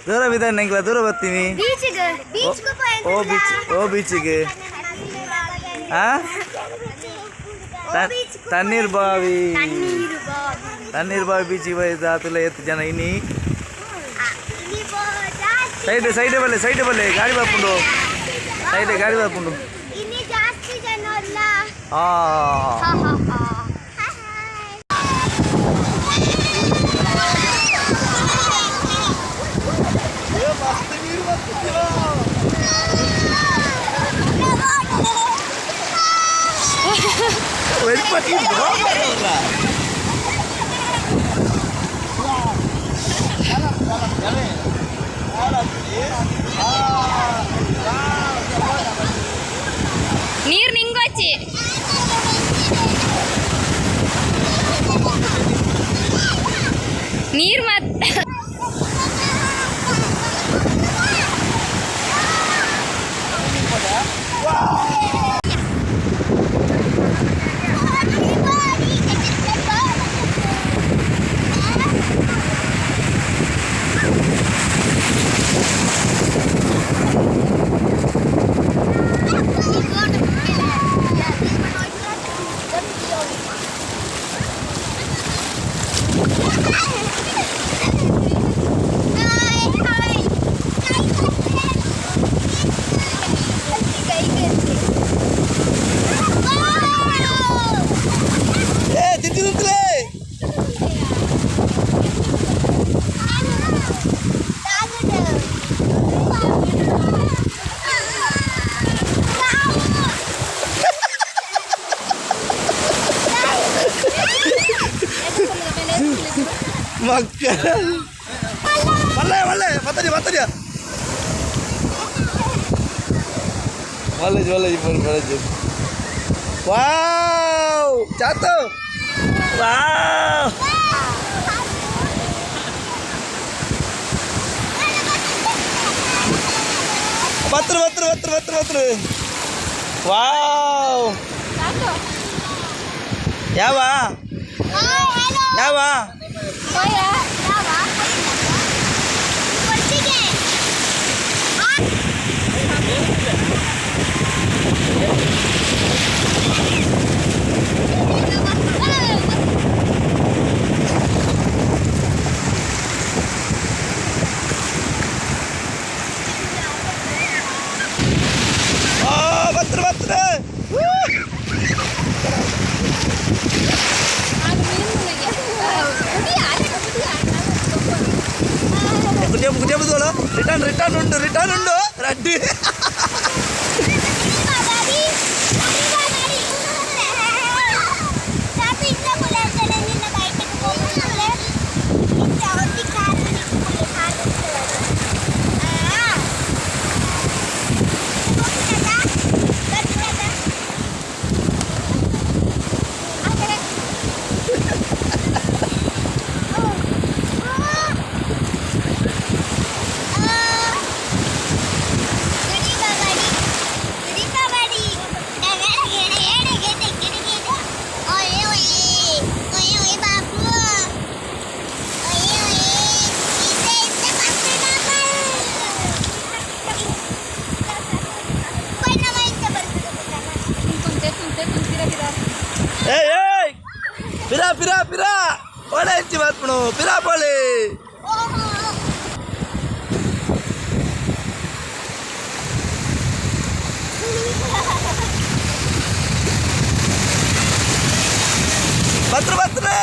ದೂರ ಬಿದ್ದಾನೆ ಎಂಕ್ಲ ದೂರ ಬರ್ತೀನಿ. ಓ ಬೀಚ್, ಓ ಬೀಚಿಗೆ. ಆ ತಣ್ಣೀರ್ ಬಾವಿ, ತಣ್ಣೀರ್ ಬಾವಿ ಬೀಚಿಗೆ ಬೈದ ಆತುಲ ಎತ್ತು ಜನ ಇನಿ. ಸೈಡ್ ಸೈಡ್ ಬಲ್ಲೆ, ಸೈಡ್ ಬಲ್ಲೆ ಗಾಡಿ ಬರ್ಪುಂಡು. ಸೈಡ್ ಗಾಡಿ ಬರ್ಪುಂಡು. ಆ ನೀರ್ ನಿಂಗೊಚ್ಚಿ. ನೀರ್ ಮತ್ ಏ ತಿಂತಿದ್ಲೇ. ಮಕ್ಕಳ ಒಳ್ಳೆ ಒಳ್ಳೆ ಬತ್ತಡಿ ಬತ್ತಡಿ ಒಳ್ಳೆ ಒಳ್ಳೆ ಒಳ್ಳೆ. ವಾವ್ ಚಾತು, ವಾವ್. ಬತ್ರು ಬತ್ರು ಬತ್ರು ಬತ್ರು ಬತ್ರು. ವಾವ್. ಯಾವ ಯಾವ? ಆ ಬತ್ರು ಬತ್ರು. ಕುಟಿಯಪ್ಪ ಕುಟಿಯಪ್ಪ. ರಿಟರ್ನ್ ರಿಟರ್ನ್ ಉಂಟು, ರಿಟರ್ನ್ ಉಂಟು ರಡ್ಡಿ. ಏಯ್ ಏಯ್, ಪಿರಾ ಪಿರಾ ಪಿರಾ ಒಳ್ಳೆ ಹೆಚ್ಚಿ ಬರ್ಪುಣು ಪಿರಾ ಪೋಲಿ. ಬತ್ರು ಬತ್ರೆ.